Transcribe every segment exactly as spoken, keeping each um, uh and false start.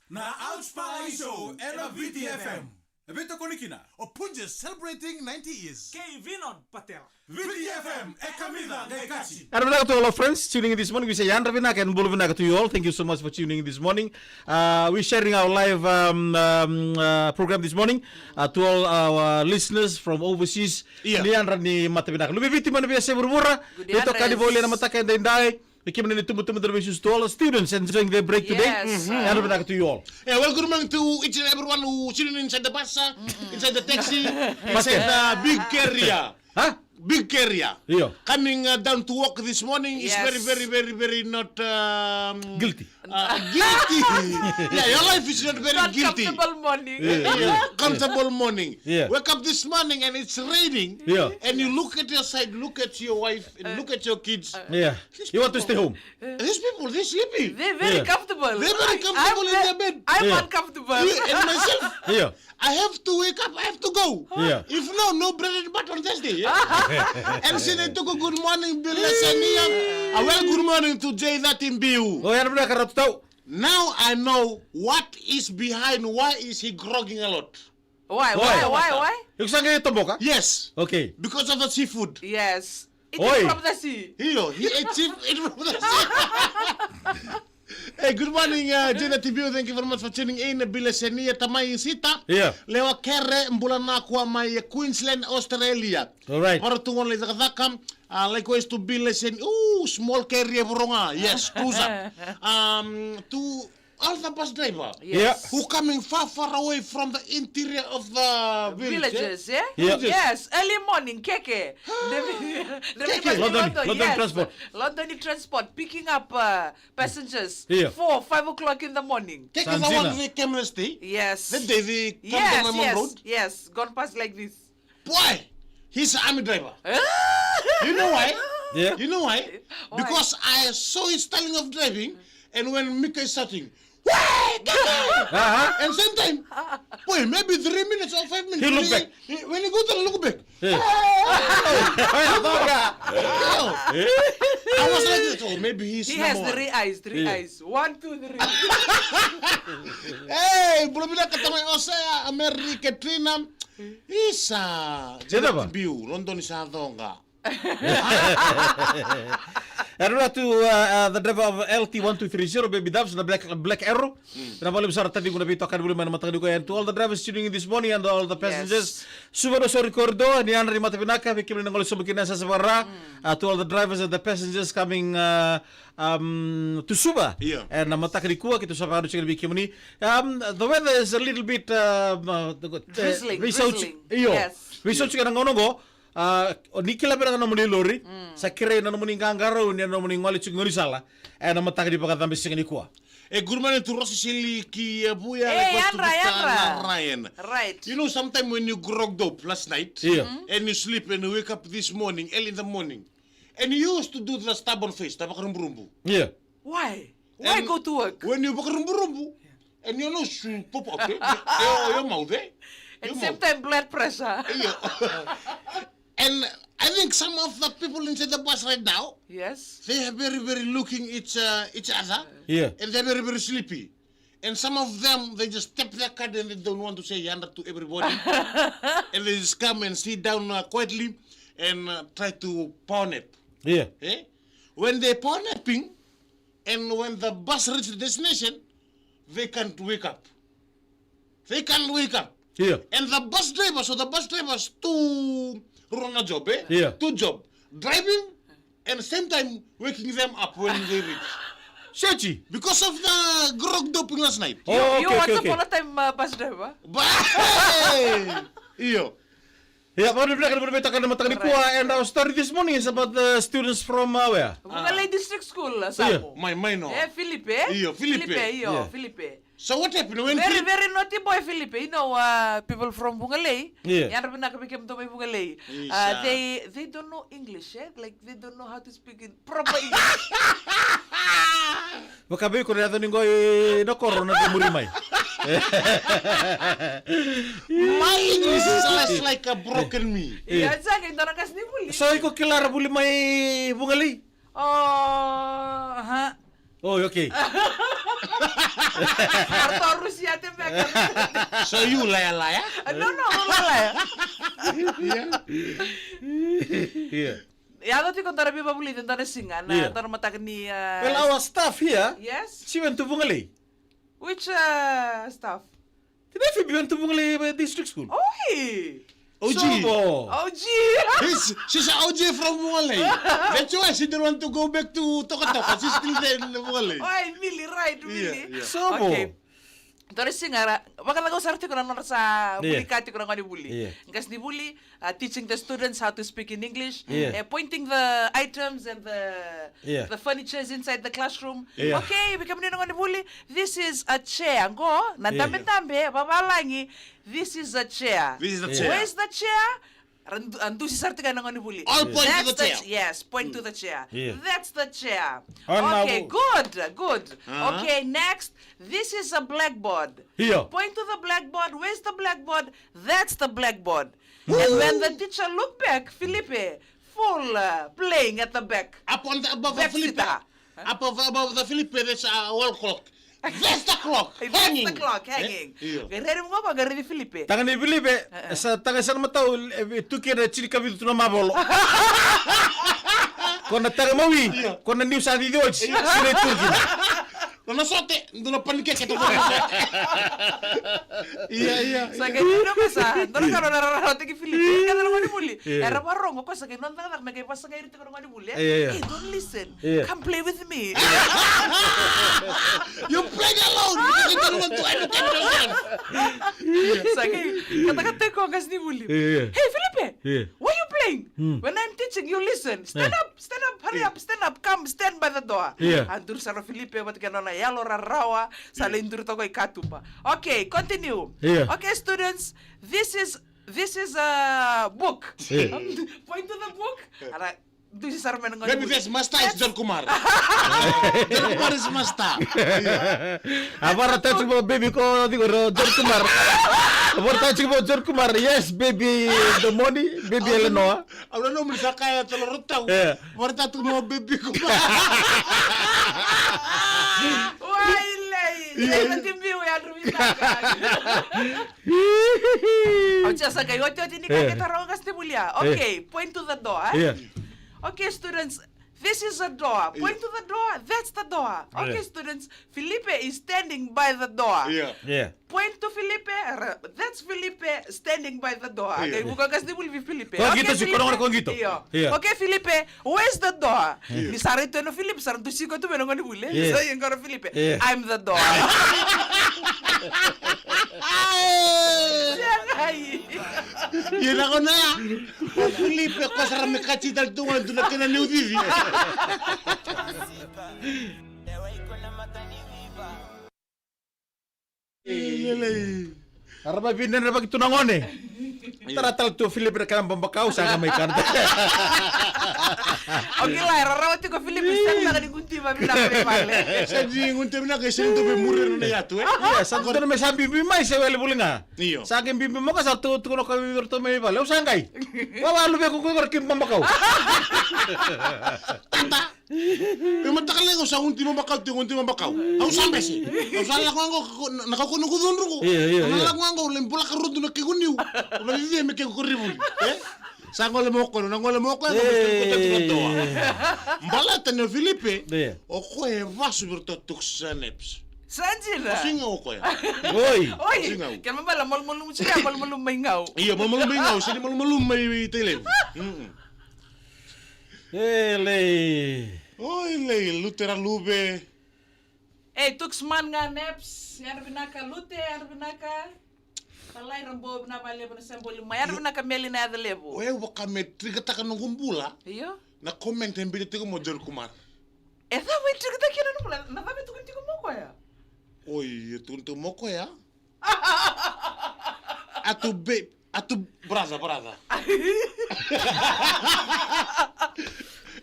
Na Ouch Palaisho ena V T F M. E veitokoni kina o Punjas celebrating ninety years. Kei Vinon Patera. V T F M e kamica qai kaci. Yadra vinaka to all our friends tuning in this morning. We say yadra vinaka and bula vinaka to you all. Thank you so much for tuning in this morning. Uh, we're sharing our live um, um, uh, program this morning uh, to all our listeners from overseas. Ia. Ni yadra ni mata vinaka. Luve Viti mai na veiyasai vuravura. Good day, veitokani Andres. Voli ena mataka edaidai. Vei kemuni na itubutubu, the messages to all the students enjoying their break today. Yes. Mhm. Yadra vinaka to you all. Yeah, well, good morning to each and everyone who tuning in inside the bus, uh, inside the taxi, inside the big carrier. Huh? Big carrier. Io. Coming uh, down to work this morning is very, yes, very, very, very not um, guilty. Uh, guilty. Yeah, your life is not very not guilty. Comfortable morning. Yeah, yeah. Comfortable morning. Yeah. Wake up this morning and it's raining. Yeah. And you look at your side, look at your wife, and look at your kids. Yeah. You want to stay home. These people, they're sleepy. They're very comfortable. They're very comfortable in their bed. I'm uncomfortable. Yeah, and myself, I have to wake up, I have to go. Yeah. If no, no bread and butter on Thursday. Yeah? And see, they took a good morning, Bill Lasania. A well, good morning to Jay that in Biu. Oh, yeah, no, no, no, no. Now I know what is behind, why is he grogging a lot. Why, why, why, why? Iko sa qai toboka? Yes. Okay. Because of the seafood. Yes. Eating from the sea. Io, he ate seafood from the sea. Hey, good morning, uh, Jada T V. Thank you very much for tuning in. Bila Senia Tamai Sita. Yeah. Lewa Kere, Mbula Nakua mai Queensland, Australia. All right. Mara tu ngona i cakacaka. Uh, likewise to Bila Senia. Ooh, small carrier vuronga. Yes, cruiser. Um, to all the bus driver. Yes. Who coming far, far away from the interior of the village, villages, eh? Yeah. Villages. Yes, early morning, keke. Keke. London, London, yes. London Transport. London Transport, picking up uh, passengers four, five o'clock in the morning. Keke the one they came yesterday. Yes. That day they come down my road. Yes, gone past like this. Boy, he's an army driver. You know why? Yeah. You know why? Why? Because I saw his styling of driving, and when Mika is shouting, "Why?" And same time, boy, maybe three minutes or five minutes. He look back. He, when he go to look back, hey. I was like, "Oh, maybe he's." He has three eyes, three eyes. One, two, three. Hey, bula vinaka tamai Osea, Mary, Katrina. Isa, Jennifer. Biu, London sa coqa. Era tu uh, uh, the driver of L T one two three zero, Baby Doves, na Black, Black Arrow. Na vale sara taciqu na veitokani voli mai na mataka nikua, and to all the drivers tuning in this morning and all the passengers. Suva na sori corridor, ni yadra ni mata vinaka, vei kemuni na gole sobu kina sa savara. Uh, to all the drivers and the passengers coming uh, um, to Suva. Yeah. And na mataka nikua, keitou sa vakanuiqawaqawa vei kemuni. Um, the weather is a little bit uh, uh, drizzling, drizzling. Io. Yes. Veisau tiko na gauna oqo. Uh, ni kila vei na nomuni lori, sa kerei na nomuni qaqarauni, na nomuni gole tiko gaunisala. E na mataka ni vakacabe siga nikua. E, good morning to Rosi Sili ki uh, Vuya. Hey, yadra, yadra. Ryan. Right. You know, sometimes when you grogged up last night, yeah, and you sleep and you wake up this morning, early in the morning, and you used to do the stubborn face, the vakaruburubu. Yeah. Why? Why go to work? When you vakaruburubu, and your nose should pop up, eh? Your, your mouth, eh? And same time, blood pressure. Yeah. And I think some of the people inside the bus right now, yes, they are very, very looking each uh, each other. Yeah. And they're very, very sleepy. And some of them, they just tap their card and they don't want to say yadra to everybody. And they just come and sit down uh, quietly and uh, try to power nap. Yeah. Eh? When they power napping, and when the bus reach the destination, they can't wake up. They can't wake up. Yeah. And the bus drivers, so the bus drivers two run a job, eh? Yeah. Two job. Driving and same time waking them up when they reach. Sechi. Because of the grog doping last night. Oh, you, okay, you okay, once okay. Upon a time uh, bus driver. Ba- Hey! Io. Yeah, but we're not going to make a talk about the Kua, and our story this morning is about the students from uh, where? Vugalei District School, uh, Samu. My, my no. Eh, Filipe. Io, Filipe. Filipe, io, yeah. Filipe. So what happened when Filipe? Very, very naughty boy, Filipe. You know, uh, people from Vugalei. Yeah. Yadra vinaka vei kemudou mai Vugalei. Uh, they, they don't know English, eh? Like, they don't know how to speak in proper English. Vaka vei iko na yaco ni qo i na koro na muri mai. My English is less like a broken me. Ia, sa qai dua na qasenivuli. So iko kila ra vuli mai Vugalei? O, ha. Oh, okay. Arto Rusia te beka. So you liar, liar? No, no, no, liar. Yeah. Yeah. Ia, dua tiko dua na veivakavulici, dua na siga, na dua na mataka ni, uh, well, our staff here, yes, she went to Vugalei. Which, uh, staff? Didn't Phoebe went to Vugalei, uh, District School? Oi! O G. Sobo. O G. She's, she's a O G from Vugalei. That's why she didn't want to go back to Tokatoka. She's still there in Vugalei. Oi, really, right, really. Yeah, yeah. Sobo. Okay. Dua na siga ra vakacagau sara tiko na nodra sa vuli ka tiko na gonevuli. Yeah. Qasenivuli, uh, teaching the students how to speak in English, yeah, uh, pointing the items and the, yeah, the furnitures inside the classroom. Yeah. Okay, vei kemuni na gonevuli, this is a chair. Qo na, yeah, dabedabe, vavalagi. This is a chair. This is a chair. Where's the chair? Ra du-, a dusi sara tiko na gonevuli. All point to the chair. That's the ch-, yes, point to the chair. Yeah. That's the chair. Okay, good, good. Uh-huh. Okay, next. This is a blackboard. Here. Point to the blackboard. Where's the blackboard? That's the blackboard. And when the teacher look back, Filipe, full, uh, playing at the back. Up on the, above the Filipe. Back seat, ah. Up of-, above the Filipe, there's a wall clock. That's the clock hanging. That's the clock hanging. Eh? Io. Qai raici mo qo, qai raici Filipe. Taga ni Filipe, eh, eh, sa taga sa na matau, e, e tu kina e tinikavitu tu na mavolo. Ko na taga mawi, io, ko na niu sa cici oti, io, sira e tu kina. Nona sote, dua na panikeke tu kina. Ia, ia. Sa qai tu na mesa, dua na ka nona rarawa tiko Filipe. Ia. Kece na gonevuli. Ia. Era varogo, ko sa qai nona cakacaka me qai vasa qai iri tiko na gonevuli. Ia, ia. Hey, don't listen. Yeah. Come play with me. You're playing alone because you don't want to entertain yourself. Sa qai katakata tiko o qasenivuli. Yeah, yeah. Hey, Filipe, yeah, why you playing? Hmm. When I'm teaching, you listen. Stand, yeah, up, stand up, hurry, yeah, up, stand up, come, stand by the door. Yeah. A duri sara o Filipe vata kei na nona yalo rarawa, sa, yeah, lai duri toka i katuba. Okay, continue. Yeah. Okay, students, this is, this is a book. Yeah. Point to the book. Ara, dusi sara mai na gone. Maybe that's master is John Kumar. John Kumar is master. Yeah. A vara tatu mo baby ko digo ro John Kumar. A vara tatu mo John Kumar. Yes, baby Domoni, baby Eleanor. Au na nomu sa kaya tolo rotau. Yeah. Vara tatu mo baby Kumar. Wai lei. Yeah. Ena tibiu ya rumi saka. Au tia sa qai otioti ni ka, yeah, ke taro qasenivuli. Yeah. Okay, point to the door, eh? Yeah. Okay, students, this is a door. Point, yeah, to the door. That's the door. Okay, yeah, students, Filipe is standing by the door. Yeah. Yeah. Point to Filipe. Ra-, that's Filipe standing by the door. Yeah. Okay, vuka qasenivuli vei Filipe. Ko qito, okay, si, Filipe. Ko na, ko qito. Io. Yeah. Okay, Filipe, where's the door? Yeah. Ni sa raica tu o Filipe, sa ra dusi koya tu mai na gonevuli. Yeah. Sa qai qarauna o Filipe. Yeah. I'm the door. Segai. Ia na gauna ya, o Filipe ko sa ra me kati tale tu ga tu na kena niu cici. Ia, ia, ia. Era mai vinenevaki tu na gone. Tara tale tu o Filipe na kena babakau, sa qai mai kana. O kila, e rarawa tiko o Filipe, sega ni gunutiva vinaka mai vale. Sa ni gunutiva vinaka, e sega ni dau veimuria na nona yatu, e? Ia, sa dodonu me sa bibi mai se wele vuli ga. Io. Sa qai bibi mai o koya, sa tu, tukuna o koya vei iratou mai vale. Au sa qai. Wawa luvequ qo, qo na kena babakau. Tata. E mataka lailai qo sa gunutiva babakau, tiko gunutiva babakau. Au sa bese. Au sa lako ga qo, na, na kaukaua ni kudrudru qo. Io, io, io. Au na lako ga qo, au lai bulaka rudu na kequ niu. Au na cici me kequ koronivuli. E? Sa gole mai o koya, na gole mai o koya, e, qo bese tiko tiko toa. Baleta ni o Filipe, io, o koya e vasu vei iratou Tuks and Naps. Sa dina. Vasu i Gau o koya. Oi. Oi. Vasu i Gau. Kena ibalebale malumalumu tiko ya, malumalumu mai Gau. Io, malumalumu mai Gau, sega ni malumalumu mai Tailevu. Mm-mm. E lei. Oi, lei, Lute ra luve. E, Tuks man ga Naps, yadra vinaka Lute, yadra vinaka. Talai ra bau vinaka vakalevu na seboli mai, yadra vinaka Meli na yaca levu. O yau vaka me trigger-taka noqu bula. Io. Na comment e biuta tiko mai o John Kumar. E cava e trigger-taka kina nomu bula, na cava e tukuna tiko mai o koya? Oi, e tukuna tiko mai o koya. Atu be-, atu brother, brother.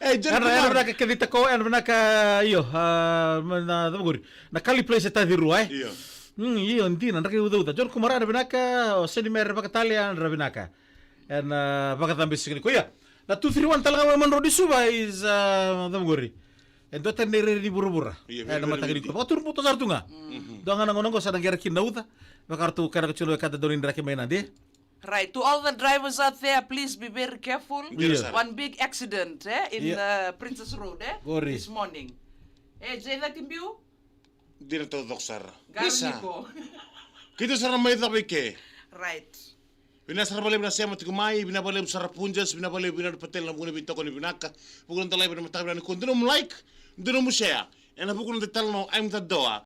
E, John Kumar. Yadra vinaka kece tiko, yadra vinaka, io, a, na cava qori. Na Kali Place e taci rua, e? Io. Mm, io, dina, draki ucauca. John Kumara, na vinaka, o Seni Mere Vakatale, a, na vinaka. Ena, a, vakacabe siga nikua. Ia, na two three one tale ga mai Monroe di Suva is, a, cava qori. E dua tani na irairai ni vuravura. Io, ena mataka nikua. Vakaturu buto sara tu ga. Dua ga na gauna qo sa na qera kina na uca. Vakaratou kena ka tiko na wekada dau ni draki mai na de. Right, to all the drivers out there, please be very careful. Dina sara. One big accident, eh, in, uh, Princess Road, eh, this morning. Eh, Jay, that in view? Dina taucoko sara. Garu Niko. Keitou sara mai cava i ke. Right. Vinaka sara vakalevu na sema tiko mai, vinaka vakalevu sara Punjas, vinaka vakalevu, vinaka Patele na vuna veitokoni vinaka. Vuku na dalai vei na mataka vinaka nikua, dua nomu like, dua nomu share. Ena vuku na italanoa, I'm the door.